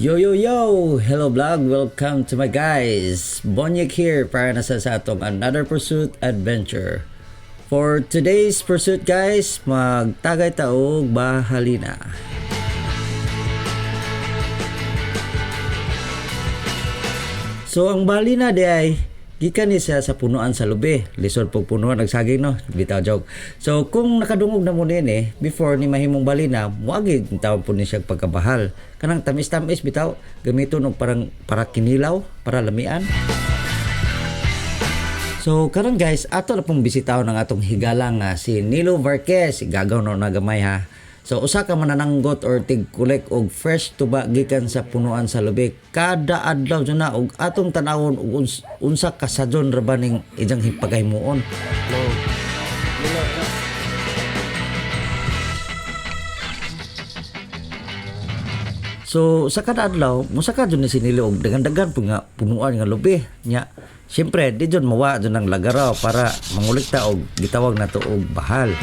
Yo, yo, yo! Hello vlog! Welcome to my guys! Bonyek here para nasa sa atong another pursuit adventure. For today's pursuit, guys, magtagay ta og bahalina. So ang bahalina di ay gikan ni siya sa punuan sa lubi. Lisod pug punuan og saging, no? Bitaw, joke. So kung nakadungog na mo nini, before ni mahimong balina, moagi tawon po ni siya pagkabahal. Kanang tamis-tamis bitaw, gamiton og parang para kinilaw, para lamian. So karon guys, ato na pong bisitahon ang atong higala nga si Nilo Varquez, gagaw no na gamay ha. So usa ka manananggot or tig-collect og fresh tuba gikan sa punuan sa lubi. Kada adlaw jud na og atong tan-awon og unsa kasadyon ra ba ning iyang pagahimuon. So sa kada adlaw, mosaka jud ni si Nilo og daghan-daghan pud nga punuan nga lubi. Nya, siyempre di jud mawa jud ang lagaraw para mangolekta og gitawag nato og bahal.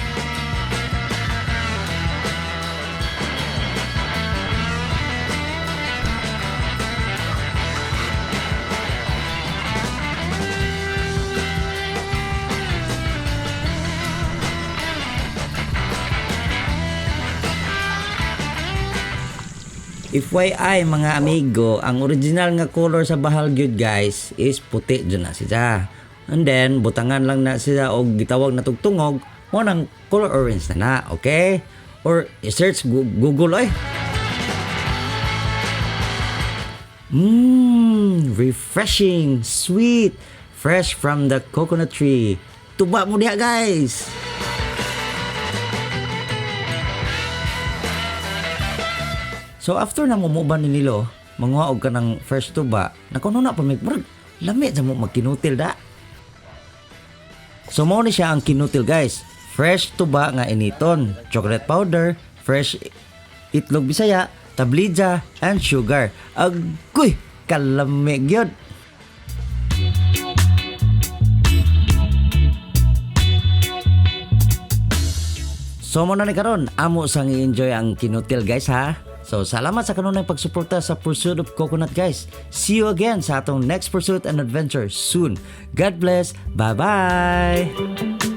FYI mga amigo, ang original nga color sa bahal gyud guys is puti jud na siya. And then butangan lang na siya og gitawag na tugtungog, mo nang color orange na na, okay? Or i-search Google oy. Refreshing, sweet, fresh from the coconut tree. Tuba mo diha guys. So after na mumuban ni Nilo, manguha og kanang fresh tuba, nakuno na pa mig murag lami sa mo magkinutil da. So mao ni siya ang kinutil guys. Fresh tuba nga initon, chocolate powder, fresh itlog Bisaya, tablidja, and sugar. Agoy, kalami gyud. So mo na ni karon, amo sang i-enjoy ang kinutil guys ha. So salamat sa kanunay pagsuporta sa Pursuit of Coconut guys. See you again sa atong next pursuit and adventure soon. God bless. Bye-bye.